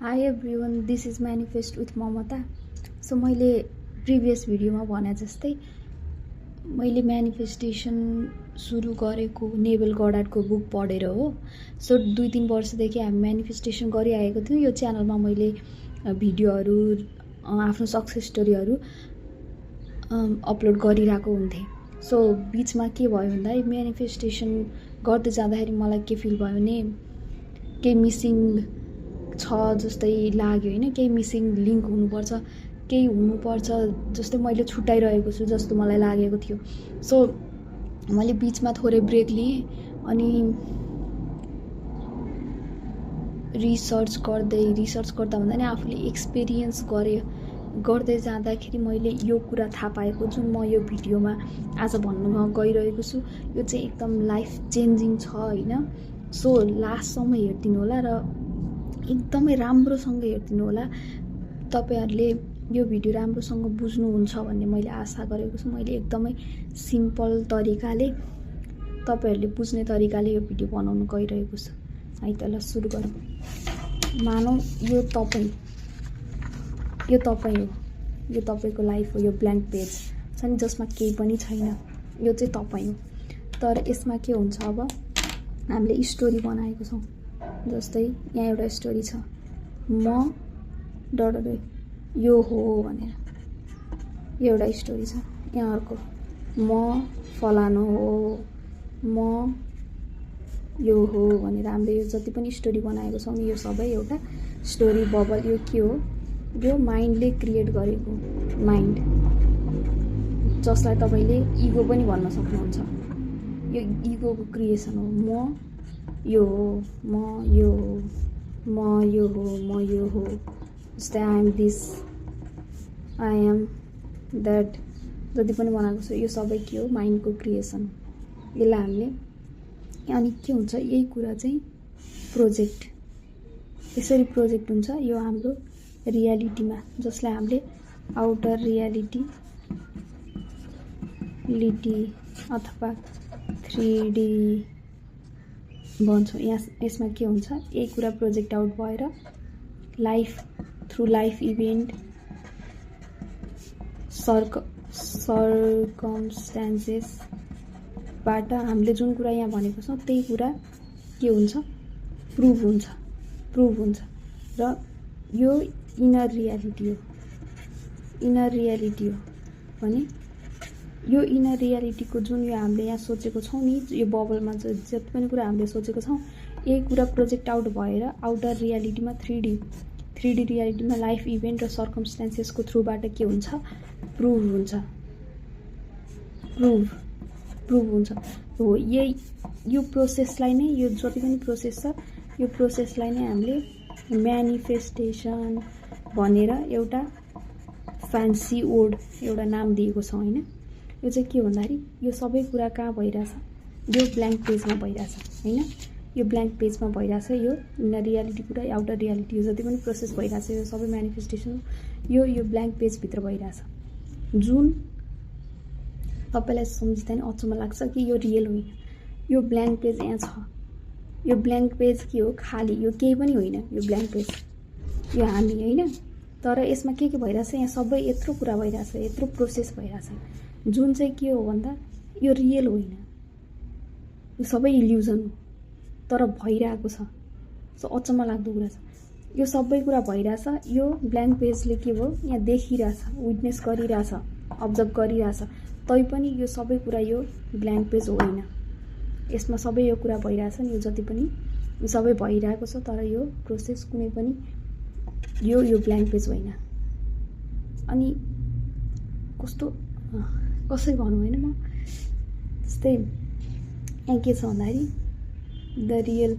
High everyone, this is manifest with Mamata. So मैले previous भिडियोमा भने जस्तै मैले म्यानिफेस्टेसन सुरु गरेको नेभल गडार्डको बुक पढेर हो। सो 2-3 वर्षदेखि हामी म्यानिफेस्टेसन गरिआएको थियौँ। यो च्यानलमा मैले भिडियोहरू आफ्नो सक्सेस स्टोरीहरू अपलोड गरिरहेको हुन्थेँ। सो बिचमा के भयो भन्दा म्यानिफेस्टेसन गर्दै जाँदाखेरि मलाई के फिल भयो भने केही मिसिङ छ जस्तै लाग्यो होइन। केही मिसिङ लिङ्क हुनुपर्छ, केही हुनुपर्छ जस्तै मैले छुट्याइरहेको छु जस्तो मलाई लागेको थियो। सो मैले बिचमा थोरै ब्रेक लिएँ अनि रिसर्च गर्दा भन्दा नि आफूले एक्सपिरियन्स गर्दै जाँदाखेरि मैले यो कुरा थाहा पाएको जुन म यो भिडियोमा आज भन्न गइरहेको छु। यो चाहिँ एकदम लाइफ चेन्जिङ छ होइन। सो लास्टसम्म हेरिदिनु होला र एकदमै राम्रोसँग हेरिदिनु होला। तपाईहरुले यो भिडियो राम्रोसँग बुझ्नुहुन्छ भन्ने मैले आशा गरेको छु। मैले एकदमै सिम्पल तरिकाले तपाईहरुले बुझ्ने तरिकाले यो भिडियो बनाउन गइरहेको छु। है त ल सुरु गरौँ। मानौ यो तपाई हो, यो तपाईको लाइफ हो, यो ब्ल्याङ्क पेज छ नि जसमा केही पनि छैन। यो चाहिँ तपाई हो। तर यसमा के हुन्छ, अब हामीले स्टोरी बनाएको छौँ। जस्तै यहाँ एउटा स्टोरी छ, म डडडे यो हो भनेर। यो एउटा स्टोरी छ। यहाँ अर्को, म फलानो हो, म यो हो भनेर। हामीले यो जति पनि स्टोरी बनाएको छौँ नि यो सबै एउटा स्टोरी बबल। यो के हो? यो माइन्डले क्रिएट गरेको माइन्ड, जसलाई तपाईले इगो पनि भन्न सक्नुहुन्छ। यो इगोको क्रिएसन हो। म यो हो, म यो हो, म यो हो, म यो हो। जस्तै I am this, I am that, जति पनि बनाएको छ यो सबै के हो? माइन्डको क्रिएसन हो। यसलाई हामीले अनि के हुन्छ, यही कुरा चाहिँ प्रोजेक्ट, यसरी प्रोजेक्ट हुन्छ यो हाम्रो रियालिटीमा, जसलाई हामीले आउटर रियालिटी अथवा 3D भन्छौँ। यसमा के हुन्छ, यही कुरा प्रोजेक्ट आउट भएर लाइफ इभेन्ट सर्कमस्टान्सेसबाट हामीले जुन कुरा यहाँ भनेको छौँ त्यही कुरा के हुन्छ, प्रुभ हुन्छ। र यो इनर रियालिटी हो भने यो इनर रियालिटीको जुन यो हामीले यहाँ सोचेको छौँ नि, यो बबलमा जति पनि कुरा हामीले सोचेको छौँ यही कुरा प्रोजेक्ट आउट भएर आउटर रियालिटीमा 3D रियालिटीमा लाइफ इभेन्ट र सर्कमस्टान्सेसको थ्रुबाट के हुन्छ, प्रुभ हुन्छ। हो यही यो प्रोसेसलाई नै, यो जति पनि प्रोसेस छ यो प्रोसेसलाई नै हामीले म्यानिफेस्टेसन भनेर एउटा फ्यान्सी वर्ड, एउटा नाम दिएको छौँ होइन। यो चाहिँ के भन्दाखेरि यो सबै कुरा कहाँ भइरहेछ, यो ब्ल्याङ्क पेजमा भइरहेछ होइन। यो ब्ल्याङ्क पेजमा भइरहेछ। यो इनर रियालिटी कुरा, आउटर रियालिटी, यो जति पनि प्रोसेस भइरहेछ यो सबै म्यानिफेस्टेसन यो ब्ल्याङ्क पेजभित्र भइरहेछ। जुन तपाईँलाई सम्झिँदा नि अचम्म लाग्छ कि यो रियल होइन, यो ब्ल्याङ्क पेज यहाँ छ। यो ब्ल्याङ्क पेज के हो? खाली, यो केही पनि होइन। यो ब्ल्याङ्क पेज यो हामी होइन। तर यसमा के भइरहेछ, यहाँ सबै यत्रो कुरा भइरहेछ, यत्रो प्रोसेस भइरहेछ जुन चाहिँ के हो भन्दा यो रियल होइन, यो सबै इल्युजन हो। तर भइरहेको छ। सो अचम्म लाग्दो कुरा छ। यो सबै कुरा भइरहेछ। यो ब्ल्याङ्क पेजले के भयो, यहाँ देखिरहेछ, विटनेस गरिरहेछ, अब्जर्भ गरिरहेछ। तैपनि यो सबै कुरा यो ब्ल्याङ्क पेज होइन। यसमा सबै यो कुरा भइरहेछ नि, यो जति पनि यो सबै भइरहेको छ। तर यो प्रोसेस कुनै पनि यो ब्ल्याङ्क पेज होइन। अनि कसरी भनौँ होइन, म जस्तै यहाँ के छ भन्दाखेरि द रियल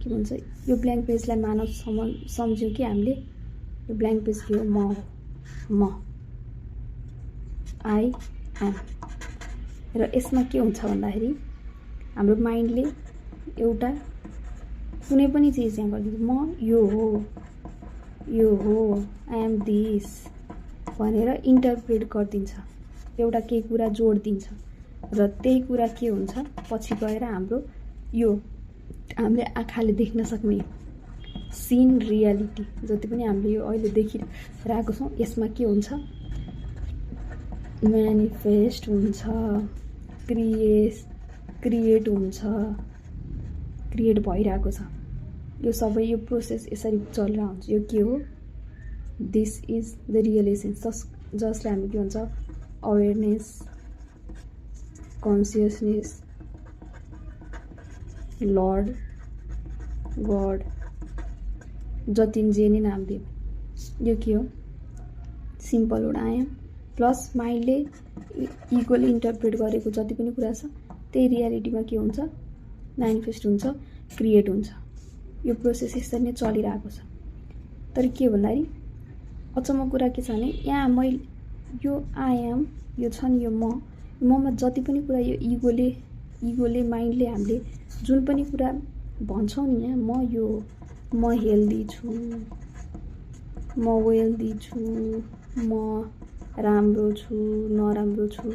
के भन्छ, यो ब्ल्याङ्क पेजलाई मानव सम्झ्यौँ कि हामीले यो ब्ल्याङ्क पेज के हो, म आई एम। र यसमा के हुन्छ भन्दाखेरि हाम्रो माइन्डले एउटा कुनै पनि चिज यहाँ गरिदिन्छ, म यो हो, आई एम दिस भनेर इन्टरप्रेट गरिदिन्छ, एउटा केही कुरा जोडिदिन्छ। र त्यही कुरा के हुन्छ पछि गएर हाम्रो यो हामीले आँखाले देख्न सक्ने सिन रियालिटी जति पनि हामीले यो अहिले देखिरहेको छौँ यसमा के हुन्छ म्यानिफेस्ट हुन्छ क्रिएट हुन्छ क्रिएट भइरहेको छ यो सबै यो प्रोसेस यसरी चलिरहेको हुन्छ यो के हो this is the real essence जसले हामी के हुन्छ अवेरनेस कन्सियसनेस लर्ड गड जति जे नै नाम दियो यो के हो simple would I am plus माइन्डले इगोले इन्टरप्रेट गरेको जति पनि कुरा छ त्यही रियालिटीमा के हुन्छ म्यानिफेस्ट हुन्छ क्रिएट हुन्छ यो प्रोसेस यसरी नै चलिरहेको छ तर के भन्दाखेरि अचम्म कुरा के छ भने यहाँ मैले यो आई एम यो छ नि यो ममा जति पनि कुरा यो इगोले माइन्डले हामीले जुन पनि कुरा भन्छौँ नि यहाँ म हेल्दी छु म वेल्दी छु म राम्रो छु नराम्रो छु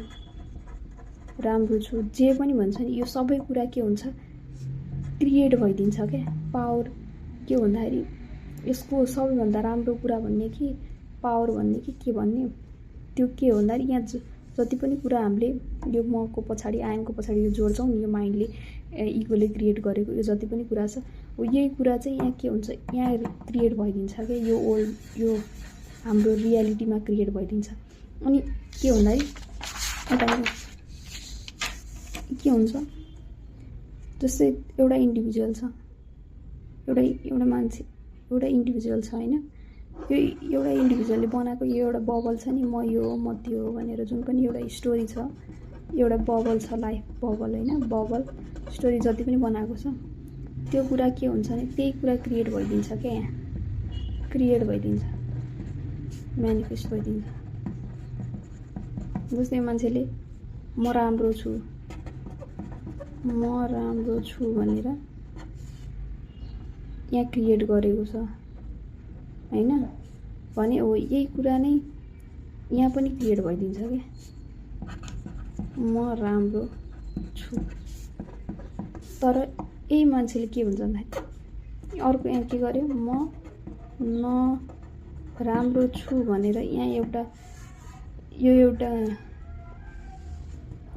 राम्रो छु जे पनि भन्छ नि यो सबै कुरा के हुन्छ क्रिएट भइदिन्छ क्या पावर के भन्दाखेरि यसको सबैभन्दा राम्रो कुरा भन्ने कि पावर भन्ने कि के भन्ने त्यो के हो भन्दाखेरि यहाँ जति पनि कुरा हामीले यो मको पछाडि आइएमको पछाडि यो जोड्छौँ नि यो माइन्डले इगोले क्रिएट गरेको यो जति पनि कुरा छ हो यही कुरा चाहिँ यहाँ के हुन्छ यहाँ क्रिएट भइदिन्छ क्या यो हाम्रो रियालिटीमा क्रिएट भइदिन्छ अनि के भन्दाखेरि के हुन्छ जस्तै एउटा इन्डिभिजुअल छ एउटा मान्छे एउटा इन्डिभिजुअल छ होइन यो एउटा इन्डिभिजुअलले बनाएको यो एउटा बबल छ नि म यो हो म त्यो हो भनेर जुन पनि एउटा स्टोरी छ एउटा बबल छ लाइफ बबल होइन बबल स्टोरी जति पनि बनाएको छ त्यो कुरा के हुन्छ भने त्यही कुरा क्रिएट भइदिन्छ क्या यहाँ क्रिएट भइदिन्छ म्यानिफेस्ट भइदिन्छ जस्तै मान्छेले म राम्रो छु भनेर यहाँ क्रिएट गरेको छ होइन भने हो यही कुरा नै यहाँ पनि क्रिएट भइदिन्छ क्या म राम्रो छु तर यही मान्छेले के हुन्छ भन्दाखेरि अर्को यहाँ के गर्यो म राम्रो छु भनेर यहाँ एउटा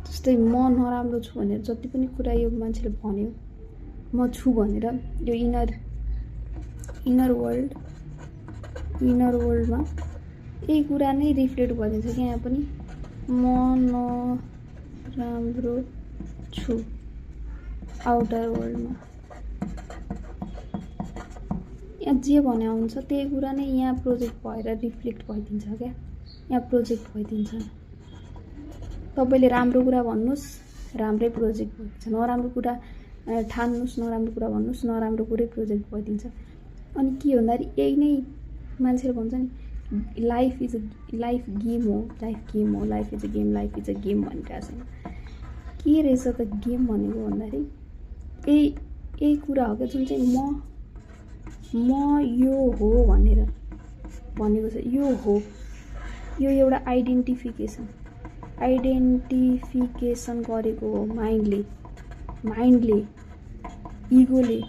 जस्तै म नराम्रो छु भनेर जति पनि कुरा यो मान्छेले भन्यो म छु भनेर यो इनर वर्ल्डमा यही कुरा नै रिफ्लेक्ट भइदिन्छ कि यहाँ पनि म नराम्रो छु आउटर वर्ल्डमा यहाँ जे भने हुन्छ त्यही कुरा नै यहाँ प्रोजेक्ट भएर रिफ्लेक्ट भइदिन्छ क्या यहाँ प्रोजेक्ट भइदिन्छ तपाईँले राम्रो कुरा भन्नुहोस् राम्रै प्रोजेक्ट भइदिन्छ नराम्रो कुरा ठान्नुहोस् नराम्रो कुरा भन्नुहोस् नराम्रो कुरै प्रोजेक्ट भइदिन्छ अनि के भन्दाखेरि यही नै मान्छेले भन्छ नि लाइफ इज अ गेम हो लाइफ इज अ गेम भनिरहेको छैन के रहेछ त गेम भनेको भन्दाखेरि यही कुरा हो क्या जुन चाहिँ म यो हो भनेर भनेको छ यो हो यो एउटा आइडेन्टिफिकेसन गरेको हो माइन्डले इगोले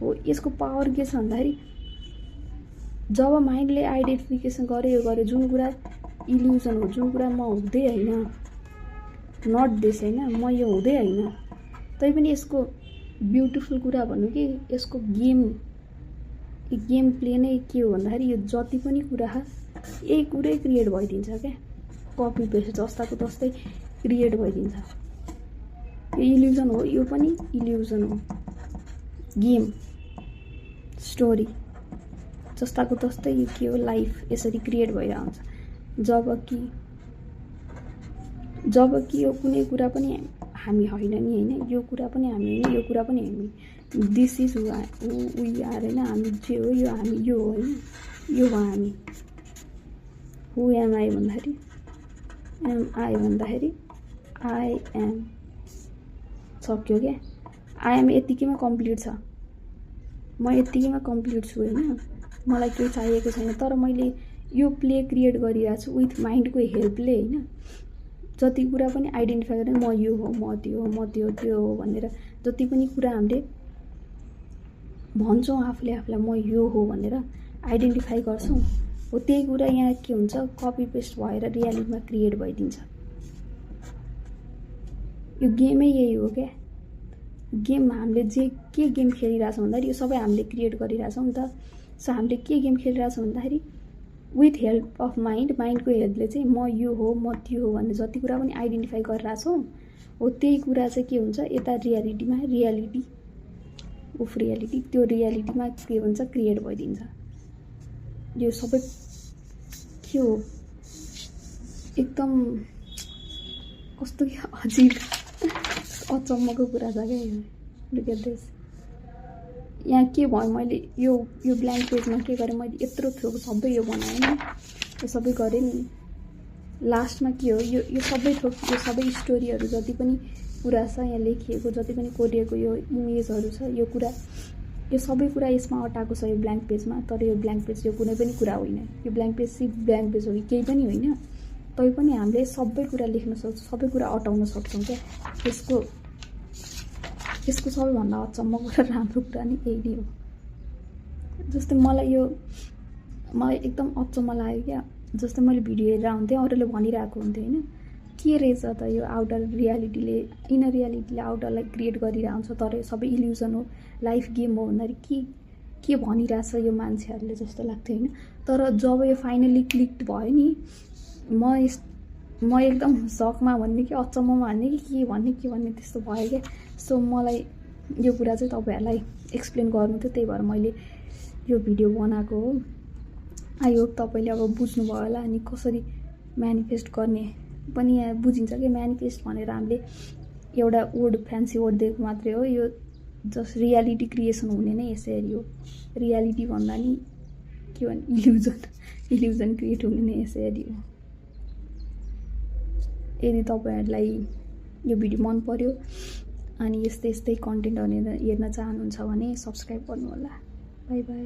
हो यसको पावर के छ भन्दाखेरि जब माइन्डले आइडेन्टिफिकेसन गर्यो जुन कुरा इल्युजन हो जुन कुरा म हुँदै होइन नट दिस होइन म यो हुँदै होइन तैपनि यसको ब्युटिफुल कुरा भन्नु कि यसको गेम प्ले नै के हो भन्दाखेरि यो जति पनि कुरा यही कुरै क्रिएट भइदिन्छ क्या कपी पेस्ट जस्ताको तस्तै क्रिएट भइदिन्छ यो इल्युजन हो यो पनि इल्युजन हो गेम स्टोरी जस्ताको तस्तै यो के हो लाइफ यसरी क्रिएट भइरहेको हुन्छ जबकि यो कुनै कुरा पनि हामी होइन नि होइन यो कुरा पनि हामी होइन यो कुरा पनि हामी दिस इज वी आर होइन हामी जे हो यो हामी यो हो होइन यो हो हामी हु एम आई भन्दाखेरि आई एम सक्यो क्या आई एम यतिकैमा कम्प्लिट छ म यतिकैमा कम्प्लिट छु होइन मलाई केही चाहिएको छैन तर मैले यो प्ले क्रिएट गरिरहेको छु विथ माइन्डको हेल्पले होइन जति कुरा पनि आइडेन्टिफाई गरेर म यो हो म त्यो हो त्यो हो भनेर जति पनि कुरा हामीले भन्छौँ आफूले आफूलाई म यो हो भनेर आइडेन्टिफाई गर्छौँ, हो त्यही कुरा यहाँ के हुन्छ, कपी पेस्ट भएर रियालिटीमा क्रिएट भइदिन्छ। यो गेमै यही हो क्या। गेम हामीले के गेम खेलिरहेछौँ भन्दाखेरि यो सबै हामीले क्रिएट गरिरहेछौँ नि त। सो हामीले के गेम खेलिरहेछौँ भन्दाखेरि विथ हेल्प अफ माइन्डको हेल्पले चाहिँ म यो हो म त्यो हो भन्ने जति कुरा पनि आइडेन्टिफाई गरिरहेछौँ, हो त्यही कुरा चाहिँ के हुन्छ यता रियालिटीमा त्यो रियालिटीमा के हुन्छ क्रिएट भइदिन्छ। यो सबै के हो एकदम कस्तो अजिब अचम्मको कुरा छ क्या यो। Look at this. यहाँ के भयो, मैले यो ब्ल्याङ्क पेजमा के गरेँ, मैले यत्रो थोक सबै यो बनाएँ नि, यो सबै गरेँ नि। लास्टमा के हो, यो सबै थोक यो सबै स्टोरीहरू जति पनि कुरा छ यहाँ लेखिएको, जति पनि कोरिएको यो इमेजहरू छ, यो सबै कुरा यसमा अटाएको छ यो ब्ल्याङ्क पेजमा। तर यो ब्ल्याङ्क पेज यो कुनै पनि कुरा होइन। यो ब्ल्याङ्क पेज चाहिँ ब्ल्याङ्क पेज हो कि केही पनि होइन। तै पनि हामीले सबै कुरा लेख्न सक्छौँ, सबै कुरा अटाउन सक्छौँ क्या। यसको सबैभन्दा अचम्मको र राम्रो कुरा नि यही नै हो। जस्तै मलाई एकदम अचम्म लाग्यो क्या। जस्तै मैले भिडियो हेरेर हुन्थेँ, अरूले भनिरहेको हुन्थ्यो होइन, के रहेछ त यो आउटर रियालिटीले इनर रियालिटीले आउटरलाई क्रिएट गरिरहेको हुन्छ, तर यो सबै इल्युजन हो, लाइफ गेम हो भन्दाखेरि के भनिरहेछ यो मान्छेहरूले जस्तो लाग्थ्यो होइन। तर जब यो फाइनली क्लिक भयो नि, म एकदम सकमा भन्ने कि अचम्ममा भन्ने कि के भन्ने त्यस्तो भयो क्या। सो मलाई यो कुरा चाहिँ तपाईँहरूलाई एक्सप्लेन गर्नु थियो, त्यही भएर मैले यो भिडियो बनाएको हो। आई होप तपाईँले अब बुझ्नुभयो होला। अनि कसरी म्यानिफेस्ट गर्ने पनि यहाँ बुझिन्छ कि म्यानिफेस्ट भनेर हामीले एउटा फ्यान्सी वर्ड दिएको मात्रै हो। यो जस्ट रियालिटी क्रिएसन हुने नै यसरी हो। रियालिटी भन्दा नि के भन्ने इल्युजन क्रिएट हुने नै यसरी हो। यदि तपाईँहरूलाई यो भिडियो मन पर्यो अनि यस्तै कन्टेन्टहरू हेर्न चाहनुहुन्छ भने सब्सक्राइब गर्नुहोला। By by.